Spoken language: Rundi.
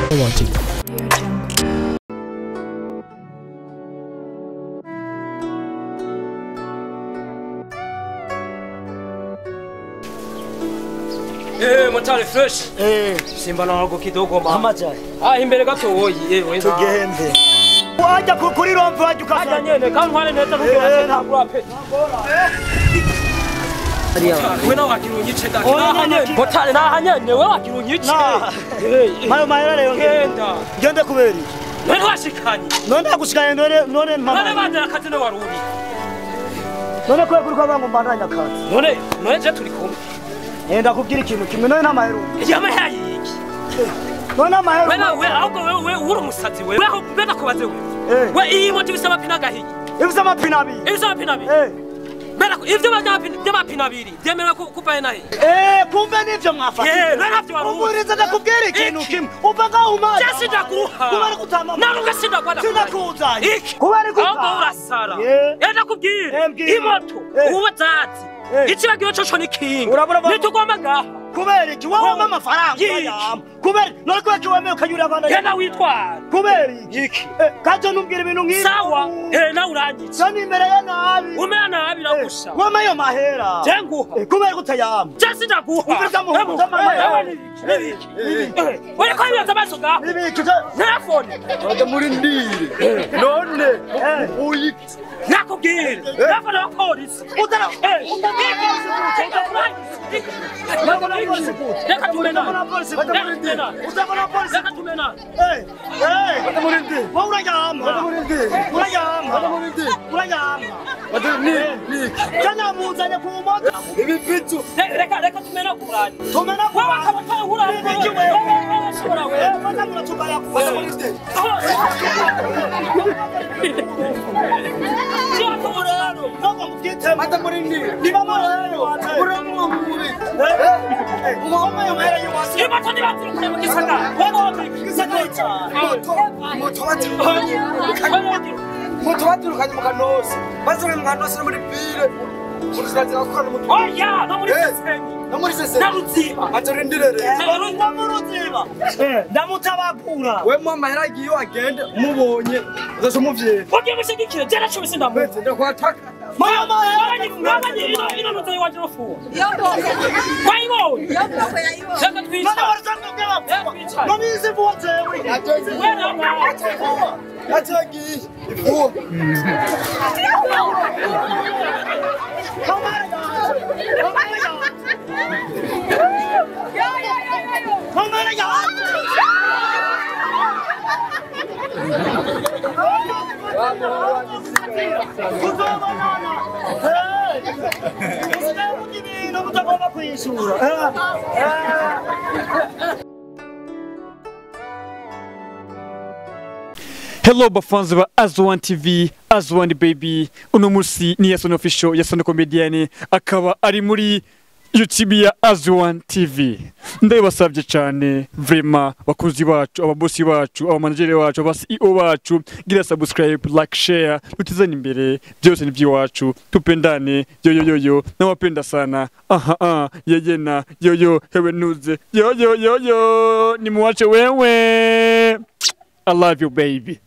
Watching. Motari fresh. Simba nago kidogo mama. Ah, imbere gato woyi we. Tugende. Wajya kuri romve wajya ukafanya nyene kandi ntware neza kugira ntabwo pe. We nawe wagira unyice da. Motari nahanyene we wagira unyice. Mayo mahera rero ngenda. Ngende kubera iki? None washikanye. None nagushikanye none mama. None bandera akazi ne waruri. None ko kuri kwa bango mbandanya akazi. None je turi kumwe. Enda kubwira ikintu kimwe none namahero. Yamahera yiki. None amahero. We ahubwo we uri umusazi we. Aho mbeda kubaze we. We iyi moto ibisa amapine agahiye. Ibisa amapine abiri. Ibisa amapine abiri. Mbeda ivyo by'amapine abiri byemewe kuvaye nahe. Kumbe nivyo mwafata. Navyo wari. Uburiza ndakubwira ikintu kimwe. Uva ngaho umaze. Je sindaguha. Kuba ari gutama. Naruga sindagwada. Sinakuzanye. Kuba ari gutama. Ahubwo urasara. Enda kubwira. Imoto ubu zazi. Ikibagiwe cyo ni kinga. Nitugomba ngaha. Kubera iki wowe mama amafaranga yama. Kubera none ko yakiwemeye ukanyura abana. Genda witwara. Kubera iki? Kaje numbwira ibintu nkibi. Sawa. Nawe urangitse. Sani imbere ya nabi. Umera nabi iragusha. Wama yo mahera. Je nguha. Kubera kutayama. Je sindaguha. Ubiriza muhungu zamahera. Nibiki. Uri ko ibibazo amaso ngaho. Nibiki. Telefone. Baje muri ndire. None uyiki. Nakubwira. Telefone wa polisi. Utara. Reka tumena. Reka tumena. Reka tumena kurani. Tumena kurani. Moto baturukanye mu Kanosi, baturukanye mu Kanosi no muri pire, muruzirazira gukora mu Oya, no muri Sesenyi. No muri Sesenyi. Na Ruziba. Aturindire rero. No mu Ruziba. Ndamutabagura. We mu mahera agiye agende mubonye uzaca umuvyera. Ugiye mushigikire je naco sindamuha. Ndakwataka. Mama mama ino ntuze iwanje no fuwa. Wayibonye. Reka twicare. Mamizi vuba jewe. We nawe. Achagiye ifuwa. Hello bafanzi ba Azwan TV, Azwan baby. Uno musi ni Yason official, Yason comedian akaba ari muri YouTube ya Azwan TV. Ndabasabye cyane vraiment bakunzi bacu, ababosi bacu, abamanageri bacu, aba CEO bacu, gira subscribe, like, share, tutizane imbere, byose ni by'iwacu, tupendane, yo yo yo yo, nawapenda sana. Aha ah, yeyena, yo yo, hewe nuze, yo yo yo yo, nimuwache wewe. I love you baby.